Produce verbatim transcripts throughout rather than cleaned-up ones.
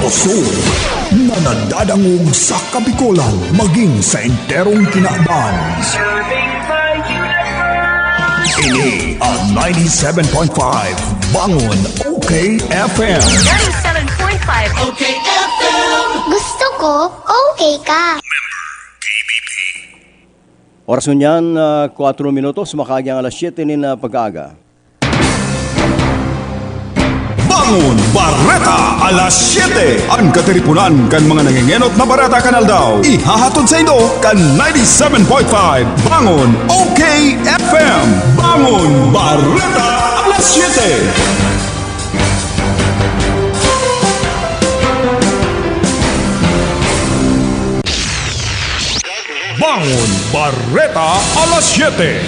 Soul na nadadangog sa Kabikolan maging sa enterong kinaban. Ini ang ninety-seven point five Bangon O K F M. Ninety-seven point five O K F M. Gusto ko, okay ka. Oras ngunyan, ah, kwatro minutos, makaagi ang alas siyete nin, ah, pag-aaga. Bangon Bareta, alas siyete. An katiriponan kan mga nangengenot na bareta kan aldaw, ihahatod saindo kan ninety-seven point five Bangon O K F M. Bangon Bareta, alas siyete. Bangon Bareta, alas siyete.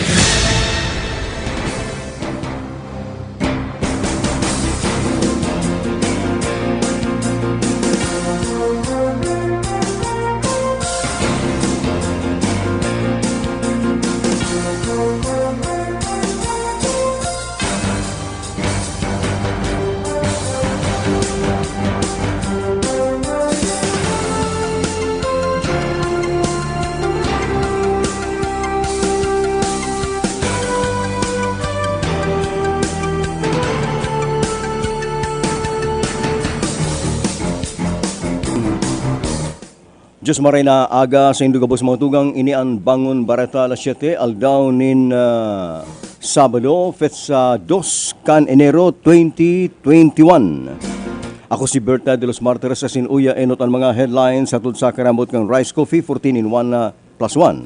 Diyos maray na aga saindo gabos, mga tugang. Ini an Bangon Bareta, alas siyete, aldaw nin, ah, Sabado, petsa dos kan Enero, twenty twenty-one. Ako si Berta de los Martires, asin uya enot an mga headlines hatod sa karambot kan Rice Coffee, fourteen in one, ah, plus one.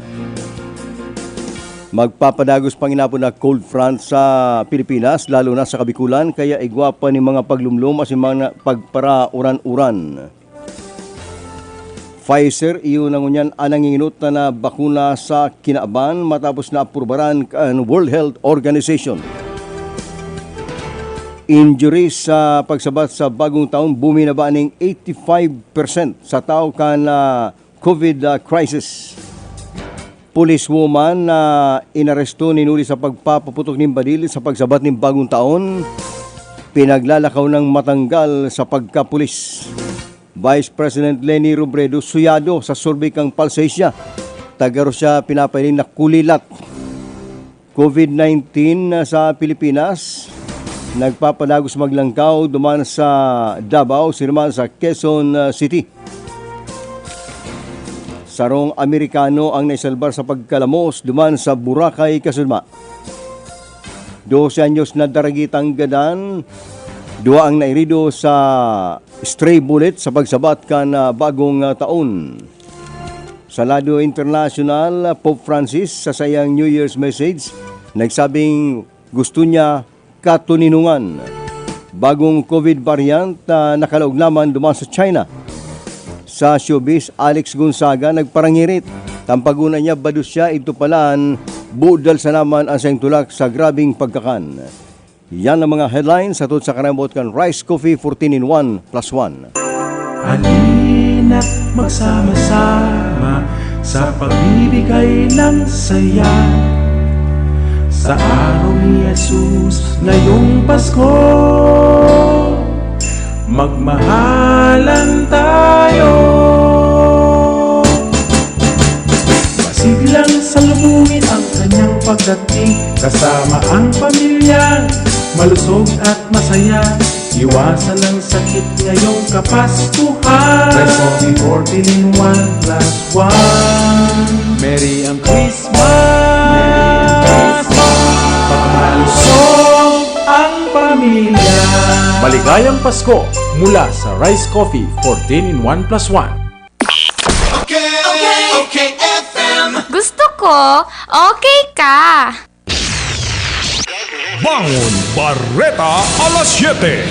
Magpapadagos panginapon na cold front sa Pilipinas, lalo na sa Kabikulan, kaya igwa pa nin mga paglumlom asin mga pagparauran-uran. Pfizer, iyo na ngunyan an nanginginutan na bakuna sa kinaban matapos na aprubaran kan World Health Organization. Injuries sa pagsabat sa bagong taon, buminaba ning eighty-five percent sa tao kan, ah, covid, ah, crisis. Policewoman na inaresto nin huli sa pagpapaputok nin badil sa pagsabat nin bagong taon, pinaglalakaw nang matanggal sa pagkapulis. Vice President Leni Robredo suyado sa survey kan Pulse Asia. Taga Rusya pinapahiling na kulilat. covid nineteen sa Pilipinas, nagpapadagos maglangkaw duman sa Davao, sinuman sa Quezon, ah, City. Sarong Amerikano ang naisalbar sa pagkalamos duman sa Boracay, Kasudma. Dose anyos na daragitang gadan, duwa ang nairido sa stray bullet sa pagsabat kan, ah, bagong, ah, taon. Sa lado internasyonal, Pope Francis sa saiyang New Year's message, nagsabing gusto niya katoninongan. Bagong covid variant na nakalaog naman duman sa China. Sa showbiz, Alex Gonzaga nagparangirit. Tampaguna niya, bado siya, idto palan, budal sa naman ang saiyang tulak sa grabing pagkakan. Yan ang mga headlines hatod sa karambot kan Rice Coffee fourteen in one plus one. Halina't magsama-sama sa pagbibigay ng saya sa araw ni Jesus ngayong Pasko. Magmahalan tayo. Masiglang salubungin ang kanyang pagdating kasama ang pamilya. Malusog at masaya, iwasan ang sakit ngayong Kapaskuhan. Rice Coffee fourteen in one plus one. Merry ang Christmas! Merry ang Christmas! Pagmalusog ang pamilya. Maligayang Pasko mula sa Rice Coffee fourteen in one plus one. Okay, okay, okay, F M. Gusto ko, okay ka. Bangon Bareta, alas siyete.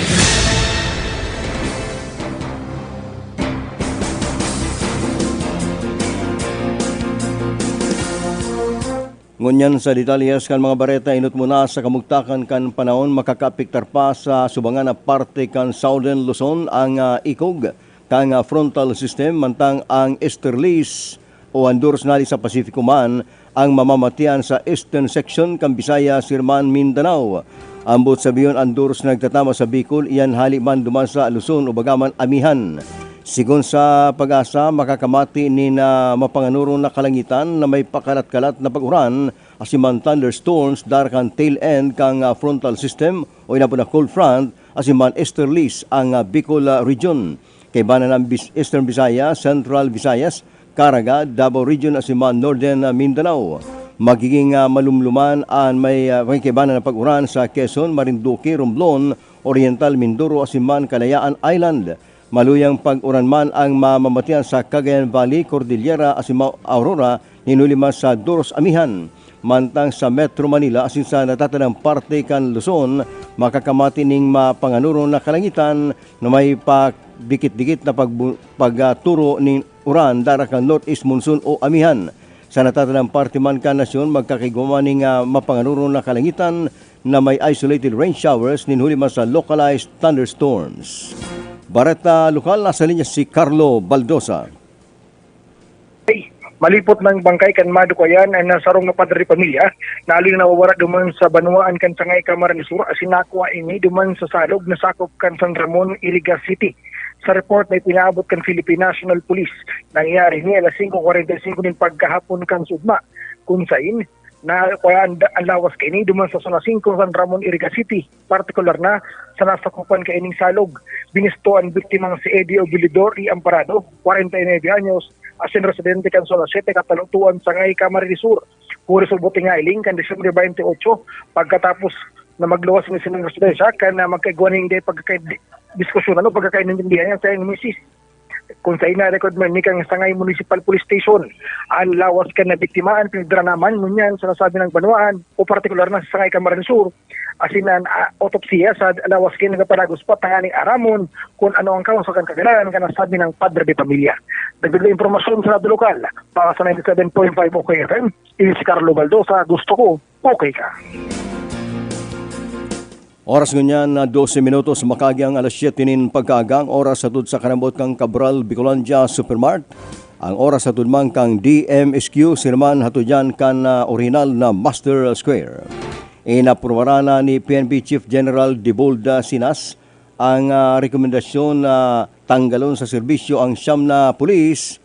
Ngunyan sa detalyes kan mga bareta, enot mo na sa kamugtakan kan panahon, makakaapektar pa sa subangan na parte kan Southern Luzon ang, ah, ikog kan, ah, frontal system, mantang ang easterlies o Honduras nali sa Pasifiko man ang mamamatian sa eastern section kan Visayas, Sirman, Mindanao. Ambot sabihon, an doros na nagtatama sa Bicol, iyan hali man duman sa Luzon o baga man Amihan. Sigon sa PAGASA, makakamati nin mapanganuron na kalangitan na may pakalat-kalat na pag-uran asin man thunderstorms dara kan tail end kan, ah, frontal system o inapod na cold front asin man easterlies ang, ah, Bicol, ah, region. Kaiba na ng Bis-, Eastern Visayas, Central Visayas, Caraga, Davao Region asin man Northern, ah, Mindanao. Magiging, ah, malumluman an may, ah, may kaibanan na pag-uran sa Quezon, Marinduque, Romblon, Oriental Mindoro asin man Kalayaan Island. Maluyang pag-uran man ang mamamatian sa Cagayan Valley, Cordillera asin ma-, Aurora nin huli man sa doros amihan. Mantang sa Metro Manila asin sa natatadang parte kan Luzon, makakamati ning mapanganuron na kalangitan na may padikit-dikit na pagbu-, pagturo nin uran dara kan northeast monsoon o amihan. Sa natatadang parte man kan nasyon, magkakaigwa man ning, ah, mapanganuron na kalangitan na may isolated rain showers nin huli man sa localized thunderstorms. Bareta lokal, nasa linya si Carlo Baldosa. Malipot nang bangkay kan madukayan na sarong na padre de pamilya na aling nawawara duman sa banwaan kan Sangay, Camarines Sur, asin nakua ini duman sa salog na sakop kan San Ramon, Iriga City. Sa report na ipinaabot kan Philippine National Police, nangyari ini alas singko kwarenta y singko nin pagkahapon kan sugma, kun sain na kaya an, an lawas kaini duman sa Zona singko, San Ramon, Iriga City, partikular na sa nasakopan kaining salog. Binisto an biktimang si Eddie Obilidor y Amparado, kwarenta y nuebe anyos, asin residente kan Zona siyete, Katalutuan, Sangay, Camarines Sur. Huli sa buti nga iling kan Disyembre baynte otso, pagkatapos na magluwas ini sining residensya, kan, ah, magkaigwa ning di pagkakaid-, diskusyon, ano, pagkakaintindihan niya sa iyang misis. Kun sa ina-record man ni kan Sangay Municipal Police Station, an lawas kan nabiktima an pinagdranaman ngunyan sa nasabing banwaan o partikular na sa Sangay, Camarines Sur. Asin an, ah, autopsiya sa lawas kaini nagpapadagos pa tanganing aramon kun ano ang kausa kan kagalanan kan nasabing padre de pamilya. Dagdag na impormasyon sa Radyo Lokal, para sa ninety seven point five O K F M, ini si Carlo Baldosa, gusto ko, okay ka. Oras ngunyan na dose minutos, makagi ang alas siyete nin pagkaaga, ang oras hatod sa kanabot kan Cabral Bicolandia Supermart. Ang oras hatod man kan D M S Q, sinaman hatod yan kan, ah, orihinal na Master Square. Inaprubaran na ni P N P Chief General Debold Sinas ang, ah, rekomendasyon na tanggalon sa serbisyo ang siyam na pulis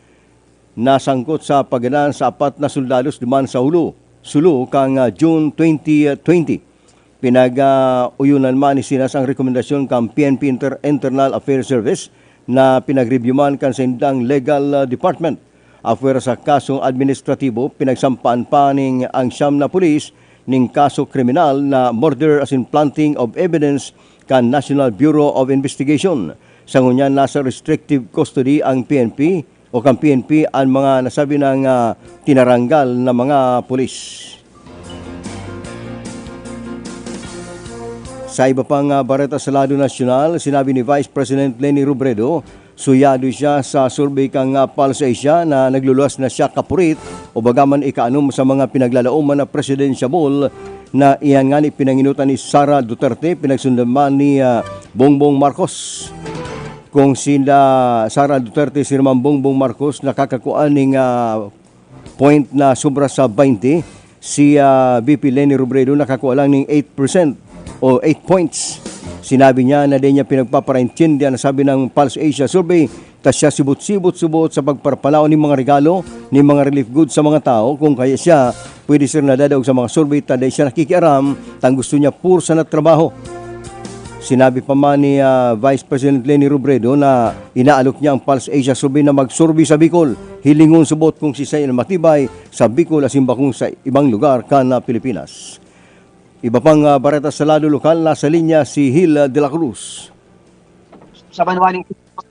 na sangkot sa paggadan sa apat na soldados duman sa Sulu, Sulu kan, ah, June twenty twenty. Pinag-, ah, uyonan man ni Sinas ang rekomendasyon kan P N P Inter-, Internal Affairs Service na pinag-review man kan saindang legal, ah, department. Apwera sa kasong administratibo, pinagsampaan pa ning ang siyam na pulis ning kaso kriminal na murder asin planting of evidence kan National Bureau of Investigation. Sa ngunyan, nasa restrictive custody ang P N P o kan P N P an mga nasabi nang, ah, tinaranggal na mga pulis. Sa iba pang, ah, bareta sa lado nasyonal, sinabi ni Vice President Leni Robredo, suyado siya sa survey kan, ah, Pulse Asia na nagluluwas na siya kapurit o baga man ikaanom sa mga pinaglalaoman na presidential ball na iyan ngani pinanginutan ni Sara Duterte, pinagsundan man ni, ah, Bongbong Marcos. Kung sila Sara Duterte, si Bongbong Marcos nakakakua ning, ah, point na sobra sa baynte, si, ah, V P Leni Robredo nakakua lang ning eight percent o eight points. Sinabi niya na di niya pinagpaparaintindihan ang sabi ng Pulse Asia Survey, ta siya sibot-sibot-subot sa pagparapanaw nin mga regalo, nin mga relief goods sa mga tao, kung kaya siya, pwede siya nadadaog sa mga survey ta dai siya nakikiaram, ta ang gusto niya puro sana trabaho. Sinabi pa man ni, ah, Vice President Leni Robredo na inaalok niya ang Pulse Asia Survey na mag-survey sa Bicol. Hilingon subot kung siisay ang matibay sa Bicol asin bakong sa ibang lugar kan, ah, Pilipinas. Iba pang, ah, bareta sa lado lokal, nasa linya si Hil, ah, de la Cruz. Sa banwa nin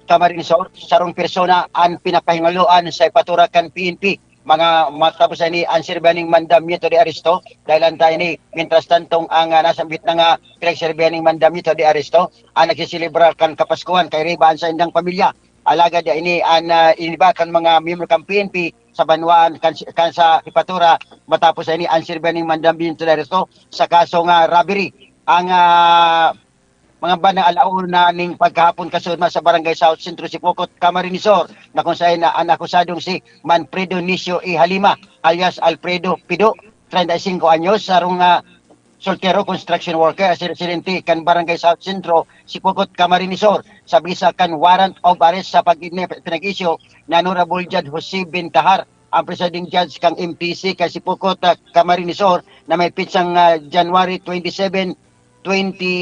Camarines Sur, sarong persona an pinapahingaluan sa jepatura kan P N P. Mga matapos ini, ang sirbihan ning mandamiento de aresto, dahil ang tayo ni, mientras tantong ang, ah, nasambit na nga pinagsirbihan ning mandamiento de aresto, ang nagsiselebrar kan Kapaskuhan, kay riba an saindang pamilya. Alagad ini an, ah, iniba kan mga miyembro kan P N P sa banwaan kan, kan sa jepatura, matapos ini ang sirbihan ning mandamiento de aresto sa kaso nga robbery. Ang, ah, mga bandang ala una ning pagkahapon, kasuodma sa Barangay South Centro, Sipocot, Camarines Sur, na kung saen na an akusadong si Manfredo Nicio E. Halima, alias Alfredo Pido, treinta y cinco anyos, sarong, ah, soltero construction worker, residente kan Barangay South Centro, Sipocot, Camarines Sur, sa bisa kan warrant of arrest sa pag-, pinag-issue ni Honorable Judge Jose Bintahar, ang presiding judge kan M T C kan Sipocot, ah, Camarines Sur, na may pitsang, ah, January twenty-seven, twenty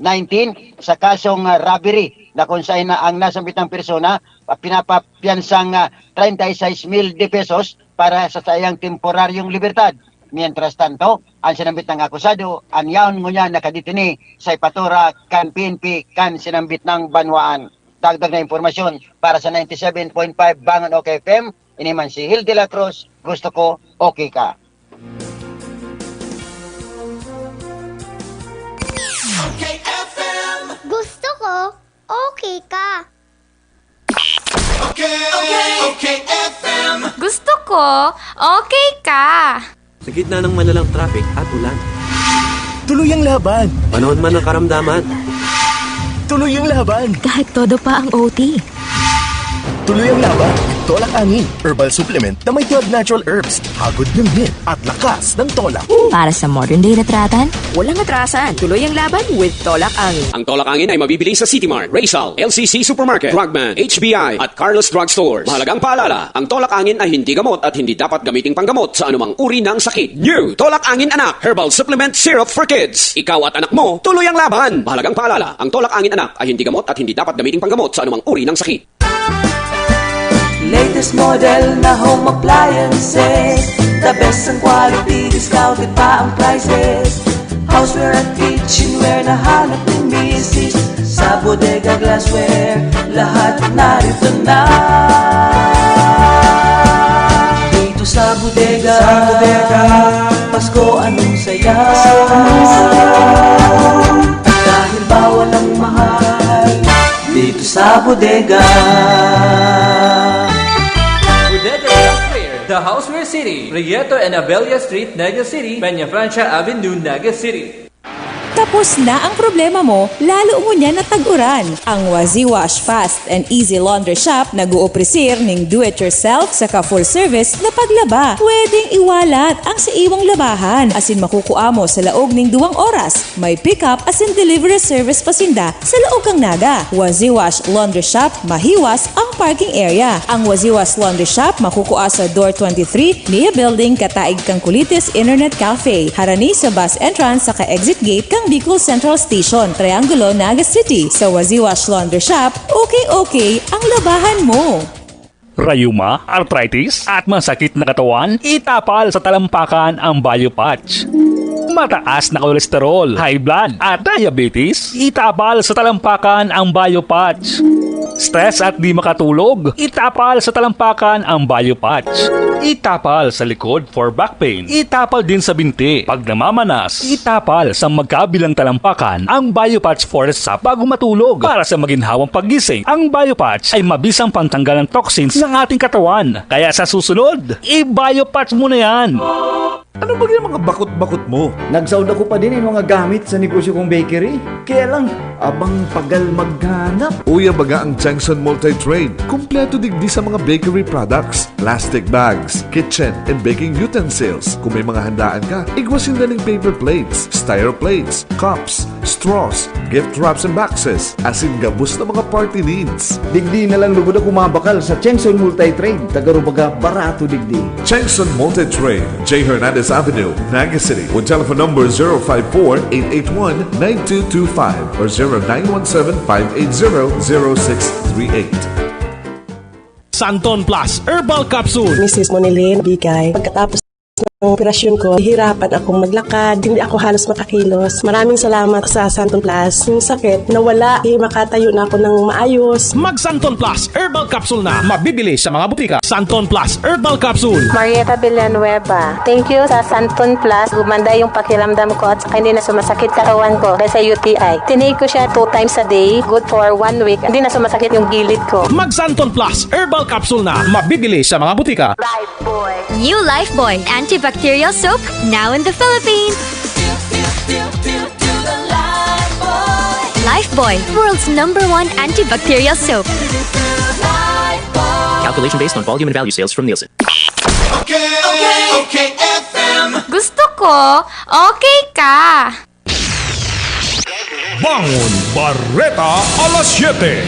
nineteen, sa kasong, ah, robbery, na kung saan na ang nasambitang persona, ah, pinapapiyansang, ah, treinta y seis mil de pesos para sa saiyang temporaryong libertad. Mientras tanto, ang sinambit na akusado, an yaon ngunyan nakadetene sa ipatura kan P N P kan sinambit na banwaan. Dagdag na impormasyon para sa ninety-seven point five Bangon OK F M, ini man si Hil de la Cruz, gusto ko, okay ka. Gusto ko, okay ka. Okay, okay, okay F M. Gusto ko, okay ka. Sa gitna ng malalang traffic at ulan. Tuloy ang laban! Panahon man ng karamdaman. Tuloy ang laban! Kahit todo pa ang O T. Tuloy ang laban! Tolak Angin, herbal supplement na may twelve natural herbs, hagod ng hit at lakas ng tolak. Para sa modern day na tratan, Walang atrasan. Tuloy ang laban with Tolak Angin. Ang Tolak Angin ay mabibili sa City Mart, Rizal, L C C Supermarket, Drugman, H B I, at Carlos Drug Stores. Mahalagang paalala, ang Tolak Angin ay hindi gamot at hindi dapat gamiting panggamot sa anumang uri ng sakit. New Tolak Angin Anak Herbal Supplement Syrup for Kids. Ikaw at anak mo, tuloy ang laban. Mahalagang paalala, ang Tolak Angin Anak ay hindi gamot at hindi dapat gamiting panggamot sa anumang uri ng sakit. Latest model na home appliances. The best ang quality, discounted pa ang prices. Houseware at kitchenware na hanap ni misis. Sa bodega glassware, lahat narito na. Dito sa bodega, sa bodega, Pasko anong saya. Dahil bawal ang mahal. Dito sa bodega. Bodega Houseware, The Houseware City, Prieto and Abella Street, Naga City, Peña Francia Avenue, Naga City. Tapos na ang problema mo, lalo ngunyan na tag-uran. Ang Waziwash Fast and Easy Laundry Shop nag-oopresir ning do-it-yourself saka full-service na paglaba. Pwedeng iwalat ang sa iwang labahan, asin makukua mo sa laog ning duwang oras. May pick-up asin delivery service pa sinda sa laog kan Naga. Waziwash Laundry Shop, mahiwas ang parking area. Ang Waziwash Laundry Shop makukua sa Door twenty-three, Nia Building, kataig kan Kulitis Internet Cafe, harani sa bus entrance saka exit gate kan Bicol Central Station, Triangulo, Naga City. Sa Waziwash Laundry Shop, okay-okay ang labahan mo. Rayuma, arthritis, at masakit na katawan? Itapal sa talampakan ang Biopatch. Mataas na kolesterol, high blood, at diabetes? Itapal sa talampakan ang Biopatch. Stress at di makatulog? Itapal sa talampakan ang Biopatch. Itapal sa likod for back pain. Itapal din sa binti pag namamanas. Itapal sa magkabilang talampakan ang Biopatch Forest Sap bago matulog. Para sa maginhawang paggising, ang Biopatch ay mabisang pantanggal ng toxins ng ating katawan. Kaya sa susunod, i-Biopatch mo na yan! Ano ba yung mga bakot-bakot mo? Nagsaod ako pa din yung mga gamit sa negosyo kong bakery. Kaya lang, abang pagal maghanap. Uya baga ang Changson Multi-Trade. Kompleto digdi sa mga bakery products, plastic bags, kitchen and baking utensils. Kung may mga handaan ka, igwa sinda ning paper plates, styro plates, cups, straws, gift wraps and boxes, asin gabos na mga party needs. Digdi na lang lugod ako mabakal sa Chengson Multi-Trade. Tagarubaga, barato digdi. Chengson Multi-Trade, J Hernandez Avenue, Naga City, with telephone number zero five four, eight eight one, nine two two five or zero nine one seven, five eight zero, zero six three eight. Santon Plus Herbal Capsule. Misis Monilin Bigay. Pagkatapos ng operasyon ko, hihirapan akong maglakad. Hindi ako halos makakilos. Maraming salamat sa Santon Plus. Yung sakit, nawala. Eh, makatayo na ako ng maayos. Mag Santon Plus Herbal Capsule na. Mabibili sa mga butika. Santon Plus Herbal Capsule. Marieta Villanueva. Thank you sa Santon Plus. Gumanda yung pakiramdam ko at saka hindi na sumasakit katawan ko dahil sa U T I. Tinake ko siya two times a day. Good for one week. Hindi na sumasakit yung gilid ko. Mag Santon Plus Herbal Capsule na. Mabibili sa mga butika. Lifebuoy. New Lifebuoy Antibacterial Soap, now in the Philippines. Lifebuoy, world's number one antibacterial soap. Calculation based on volume and value sales from Nielsen. Okay, okay, okay F M. Gusto ko, okay ka. Bangon Bareta alas siyete.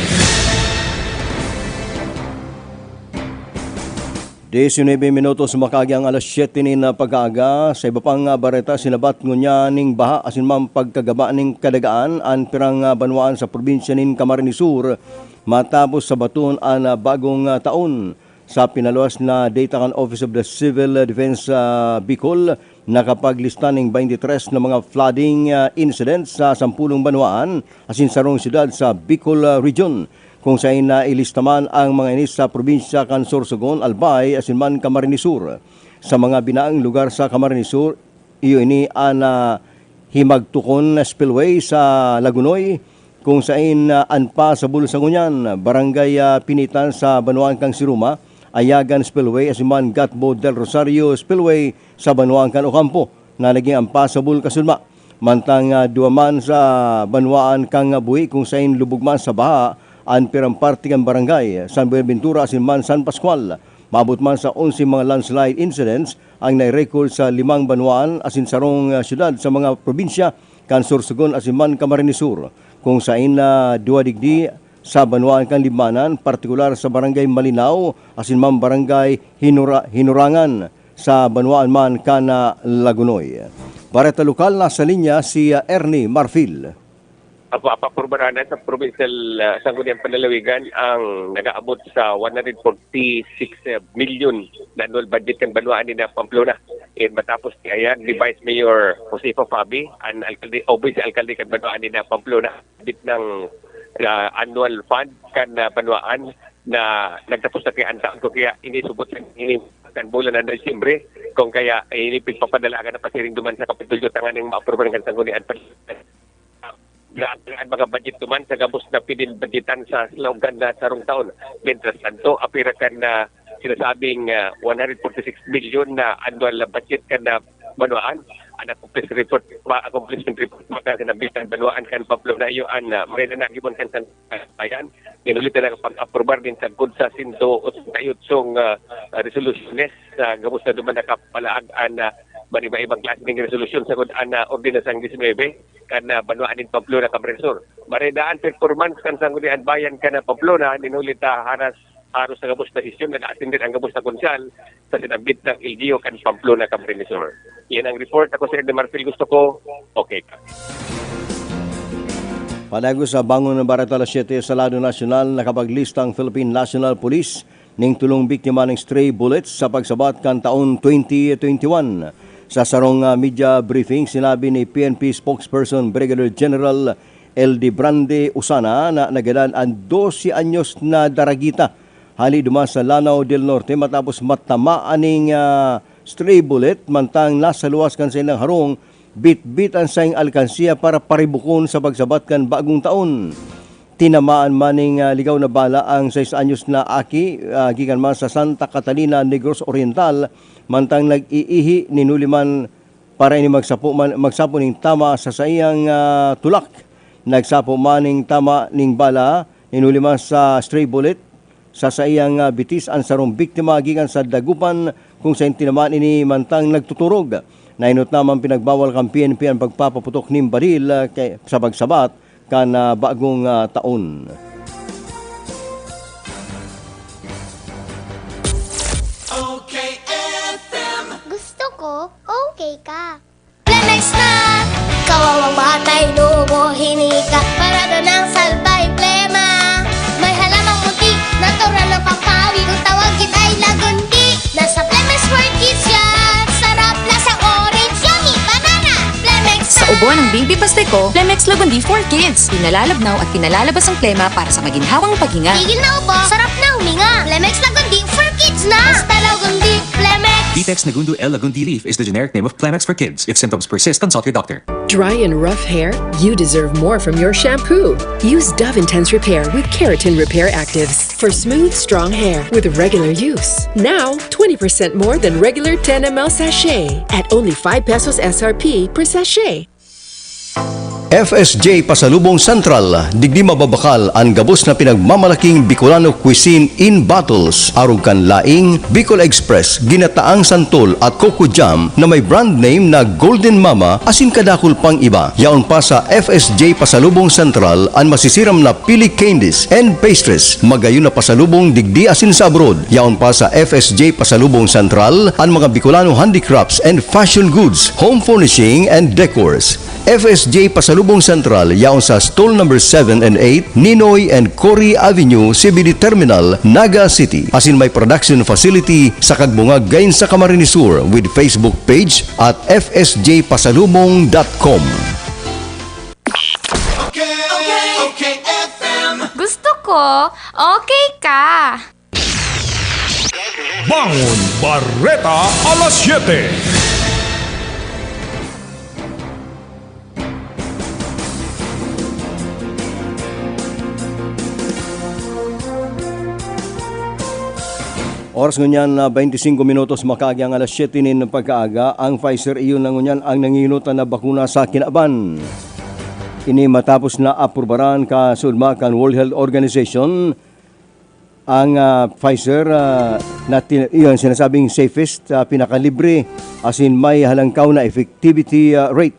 Diecinuebe minutos makaaga ang alas siyete nin pag-aaga. Sa iba pang, ah, bareta, sinabat ngunyan ning baha asin man pagkagaba ning kadagaan an pirang, ah, banwaan sa probinsya nin Camarines Sur matapos sabaton an, ah, bagong, ah, taon. Sa pinaluwas na data kan Office of the Civil Defense sa Bicol, nakapaglista ning twenty-three na mga flooding, ah, incidents sa sampulong banwaan asin sarong syudad sa Bicol, ah, Region, kung saen nailista man ang mga ini sa probinsya kan Sorsogon, Albay asin man Camarines Sur. Sa mga binaang lugar sa Camarines Sur, iyo ini an, ah, Himagtukon Spillway sa Lagonoy, kung saen, ah, an pasabol sa ngunyan, Barangay, ah, Pinitan sa banwaan kan Siruma, Ayagan Spillway asin man Gatbo del Rosario Spillway sa banwaan kan Ocampo na nagin an pasabol kasunma. Mantang, ah, duwa man sa banwaan kan Buhi kung saen lubog man sa baha an pirang parte kan barangay, San Buenaventura asin man San Pascual. Maabot man sa onse mga landslide incidents ang nai-record sa limang banwaan asin sarong, ah, syudad sa mga probinsya kan Sorsogon asin man Camarines Sur, kung saen na duwa digdi sa banwaan kan Libmanan, partikular sa Barangay Malinao asin man Barangay Hinura-, Hinurangan sa banwaan man kan, ah, Lagonoy. Bareta lokal, nasa linya si, ah, Ernie Marfil. Apa-, apaprubaran na sa provincial, ah, Sangguniang Panlalawigan ang nag-aabot sa one hundred forty-six million na annual budget kan banwaan ni na Pamplona. And matapos ni ayan ni Vice Mayor Josefa Fabi, an alkalde, o vice alkalde kan banwaan ni na Pamplona, bit ng, ah, annual fund kan, ah, banwaan na nagtapos na kaya ang taon ko, kaya inisubot na ini kan bulan na Disyembre, kung kaya ini pigpapadalagan na pasiring duman sa Kapitolyo tanganing maaprubahan kan Sanggunian. Grabe ang mga budget duman sa gabos na pinin-budgetan sa laog kan na sarong taon. Mientras tanto, apira kan na sinasabing, ah, one hundred forty-six billion na annual na budget kan na banwaan. An accomplishment report, ma-, accomplishment report, maka sinambitan banwaan kan Pablo na iyo an, ah, mga nanagibon kan San Bayan. Inulit na pag-aprobar din sagkod sa sento otsenta y otsong, ah, resolusyones sa gabos na duman nakapalaag an, ah, maniba-ibang klase ning resolusyon sagkod an, ah, Ordinansa diecinuebe kan, ah, banwaan nin Pamplona, Camarines Sur. Maray daan performance kan Sangguniang Bayan kan, ah, Pamplona, ninuli ta haras, haros sa gabos na sesyon, nag-attend din ang gabos na konsyal sa sinambit ng L G U kan Pamplona, Camarines Sur. Yan ang report. Ako si Ernie Marfil, gusto ko, okay ka. Palago sa Bangon Bareta alas siyete sa lado nasyonal, nakapaglista ang Philippine National Police ning tulong biktima ning stray bullets sa pagsabat kan taon twenty twenty-one. Sa sarong, ah, media briefing, sinabi ni P N P spokesperson Brigadier General L D Brande Usana na nagadan an dose anyos na daragita hali duman sa Lanao del Norte matapos matamaan ning, ah, stray bullet, mantang nasa luwas kan saindang harong, bitbit an saing alkansiya para paribukon sa pagsabat kan bagong taon. Tinamaan man ning, ah, ligaw na bala ang sais anyos na aki, ah, gikan man sa Santa Catalina, Negros Oriental, mantang nag-iihi nin huli man para ini magsapo man, magsapo ning tama sa saiyang, ah, tulak. Nagsapo man ning tama ning bala nin huli man sa stray bullet sa saiyang, ah, bitis an sarong biktima gikan sa Dagupan, kung saen tinamaan ini mantang nagtuturog. Nainot na man pinagbawal kan P N P an pagpapaputok nin baril, ah, kay, sa pagsabat kan, ah, bagong, ah, taon. Gusto ko, okay ka. Plemex na! Kawawang batay, lubo, hinika. Parado ng salbay, plema. May halamang muntik, natural ng pampawi. Kung tawagin ay lagundi. Nasa Plemex for Kids yan. Sarap na sa orange, yummy, banana. Plemex Sa ubo ng baby basta ko, Plemex Lagundi for Kids. Pinalalabnaw at pinalalabas ang plema para sa maginhawang paghinga. Tigil na ubo, sarap na huminga. Plemex Lagundi for Kids na. Basta Lagundi, Plemex. Vitex Nagundo L Lagundi leaf is the generic name of Plemex for kids. If symptoms persist, consult your doctor. Dry and rough hair? You deserve more from your shampoo. Use Dove Intense Repair with Keratin Repair Actives for smooth, strong hair with regular use. Now, twenty percent more than regular ten milliliter sachet at only five pesos S R P per sachet. F S J Pasalubong Central, digdi mababakal an gabos na pinagmamalaking Bicolano cuisine in bottles, arog kan laing, Bicol Express, ginataang santol at coco jam na may brand name na Golden Mama asin kadakul pang iba. Yaon pa sa F S J Pasalubong Central an masisiram na pili candies and pastries, magayon na pasalubong digdi asin sa abroad. Yaon pa sa F S J Pasalubong Central an mga Bicolano handicrafts and fashion goods, home furnishing and decors. F S J Pasalubong Central, yaon sa stall number seven and eight, Ninoy and Cory Avenue, C B D Terminal, Naga City. Asin may production facility sa Kagbungag, Gain sa Camarines Sur, with Facebook page at F S J pasalubong dot com. Gusto ko, okay ka. Bangon Barreta alas siyete. Oras ngunyan na twenty-five minutos makaagi ang alas siyete nin pagkaaga. Ang Pfizer iyon na ngunyan ang nanginutan na bakuna sa kinaban. Ini matapos na aprubaran ka sudma kan World Health Organization ang ah, Pfizer ah, na ti- iyon sinasabing safest, ah, pinakalibre asin may halangkaw na effectivity ah, rate.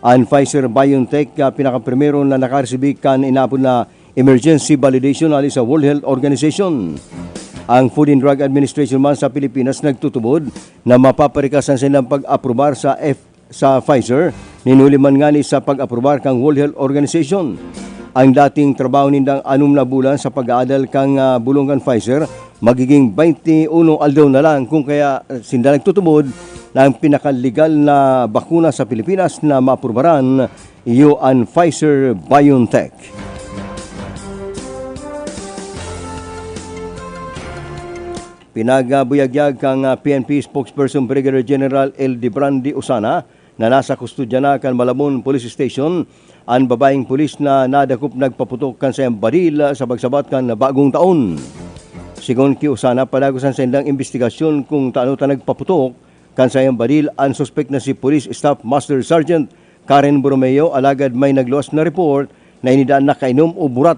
Ang Pfizer BioNTech ah, pinakaprimero na nakaresibi kan inapod na emergency validation hali sa World Health Organization. Ang Food and Drug Administration man sa Pilipinas nagtutubod na mapaparikas ang silang pag-aprobar sa F sa Pfizer, ninuli man ngani sa pag-aprobar kan World Health Organization. Ang dating trabaho nindang anom na bulan sa pag-aadal kan ah, bulong kan Pfizer, magiging twenty-one aldaw na lang kung kaya sinda nagtutubod na ang pinakalegal na bakuna sa Pilipinas na maaprubaran iyo an Pfizer-BioNTech. Pinagbuyagyag kan ah, P N P spokesperson Brigadier General El Debrandi Osana na nasa kustodya na kan Malabon Police Station an babaeng pulis na nadakop nagpaputok kan saiyang baril sa pagsabat kan bagong taon. Sigon ki Osana, padagos an saindang imbestigasyon kung tano ta nagpaputok kan saiyang baril an suspek na si Police Staff Master Sergeant Karen Borromeo, alagad may nagluwas na report na ini daan nakainom o burat.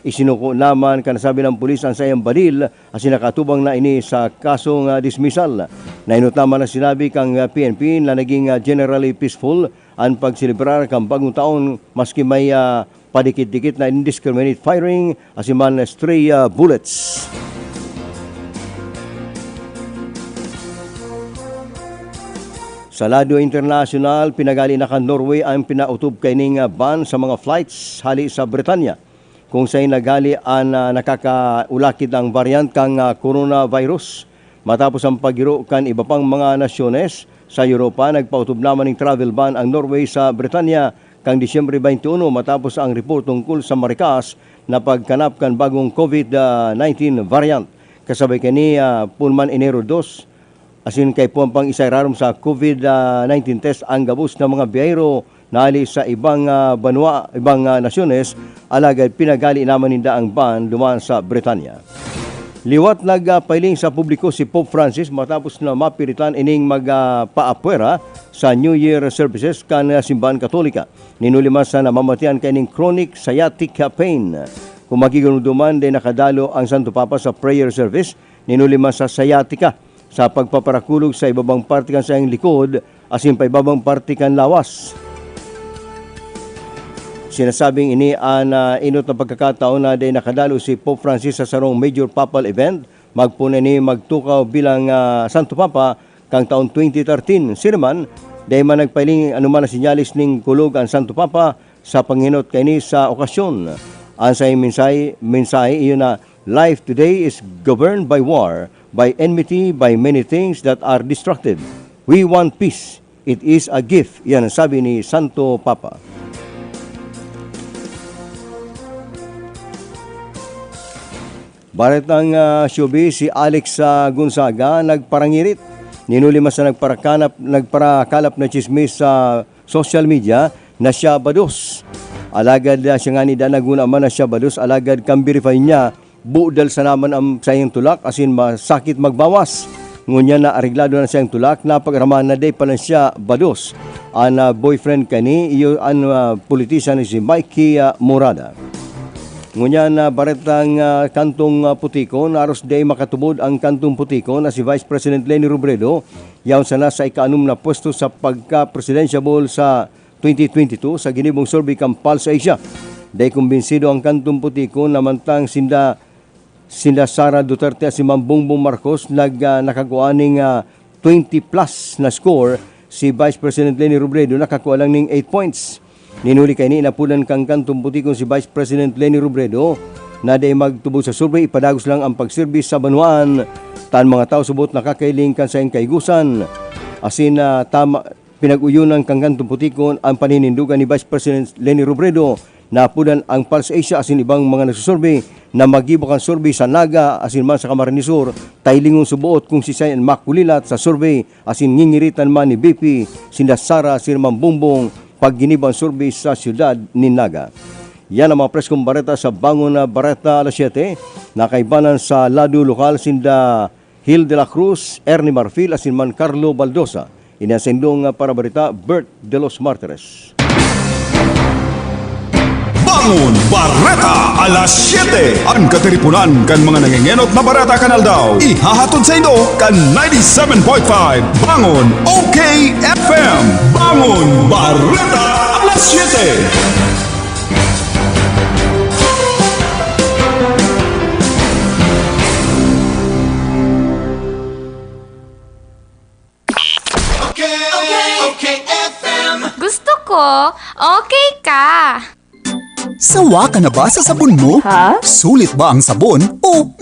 Isinuko naman kan nasabi ng pulis ang saiyang baril asin nakatubang na ini sa kasong ah, dismissal. Nainot naman na sinabi kang ah, P N P na naging ah, generally peaceful ang pagselebrar kan bagong taon maski may ah, padikit-dikit na indiscriminate firing asin man stray ah, bullets. Sa lado internasyonal, pinagali na kan Norway ang pinautob kaining ah, ban sa mga flights hali sa Britanya, kung sain naghali an ah, nakakaulakid ang variant kan ah, coronavirus. Matapos ang paggiro kan iba pang mga nasyones sa Europa, nagpautob naman ning travel ban ang Norway sa Britanya kan Disyembre twenty-one matapos ang report tungkol sa marikas na pagkanap kan bagong COVID nineteen variant. Kasabay kani, ah, poon man Enero dos, asin kaipuhan pang isairarom sa COVID nineteen test ang gabos na mga biyahero na hali sa ibang ah, banwa, ibang ah, nasyones, alagad pinagali naman ninda ang ban duman sa Britanya. Liwat nagpahiling sa publiko si Pope Francis matapos na mapiritan ining magpaapwera sa New Year services kan ah, Simbahan Katolika. Ninuli man sa namamatian kaining chronic sciatica pain. Kung magigumduman, dai nakadalo ang Santo Papa sa prayer service, ninuli man sa sciatica, sa pagpaparakulog sa ibabang parte kan saiyang likod asin paibabang parte kan lawas. Sinasabing ini an ah, inot na pagkakataon na dai nakadalo si Pope Francis sa sarong major papal event. Magpoon na ini magtukaw bilang ah, Santo Papa kan taon twenty thirteen. Siring man, dai man nagpahiling anoman na senyales ning kulog an Santo Papa sa panghinot kaini sa okasyon. An saiyang mensahe, mensahe iyo na, "Life today is governed by war, by enmity, by many things that are destructive. We want peace. It is a gift." Yan ang sabi ni Santo Papa. Baretang ah, showbiz, si Alex ah, Gonzaga nagparangirit. Ninuli man sa nagparakanap, nagparakalap na chismis sa social media na siya bados. Alagad ah, siya ngani daan naguna man na siya bados, alagad kan verify niya, budal sana man ang saiyang tulak asin masakit magbawas. Ngunyan na areglado na siyang tulak, napag-aramahan na di pa lang siya bados. An, ah, boyfriend kani, iyo an, ah, politician na si Mikey, ah, Murada. Ngunyan na baretang, ah, kantong, ah, Putikon, aros di makatubod ang kantong Putikon na si Vice President Leni Robredo, yaon sana sa ika-anom na pwesto sa pagka-presidential sa twenty twenty-two sa ginibong survey kan Pulse Asia. Dai kumbinsido ang kantong Putikon na mantang sinda, sinda Sara Duterte at si Ma'am Bongbong Marcos nag, ah, nakagwa ning, ah, twenty plus na score. Si Vice President Leni Robredo nakakua lang ning eight points. Nin huli kaini, inapudan kan kantong Putikon si Vice President Leni Robredo na dai magtubod sa survey, ipadagos lang ang pagserbi sa banwaan. Tan mga tawo subot nakakailing kan saiyang kaigosan. Asin, ah, tama, pinag-uyonan kan kantong Putikon ang paninindogan ni Vice President Leni Robredo. Napudan ang Pulse Asia asin ibang mga nagsusurvey na maggibo kan survey sa Naga asin man sa Camarines Sur, ta hilingon suboot kung siisay an makulilat sa survey asin ngingiritan man ni V P, sinda Sara asin Ma'am Bongbong, pag ginibo an survey sa siyudad nin Naga. Yan ang mga preskong bareta sa Bangon na Bareta alas siyete, na kaibanan sa lado lokal sinda Hil de la Cruz, Ernie Marfil, asin man Carlo Baldosa. Ini an saindong, ah, parabarita, Bert de los Martires. Bangon Bareta alas siyete. An katiriponan kan mga nangengenot na bareta kan aldaw. Ihahatod saindo kan ninety-seven point five Bangon O K F M. Bangon Bareta alas siyete. Gusto ko, okay ka. Sawa ka na ba sa sabon mo? Ha? Sulit ba ang sabon o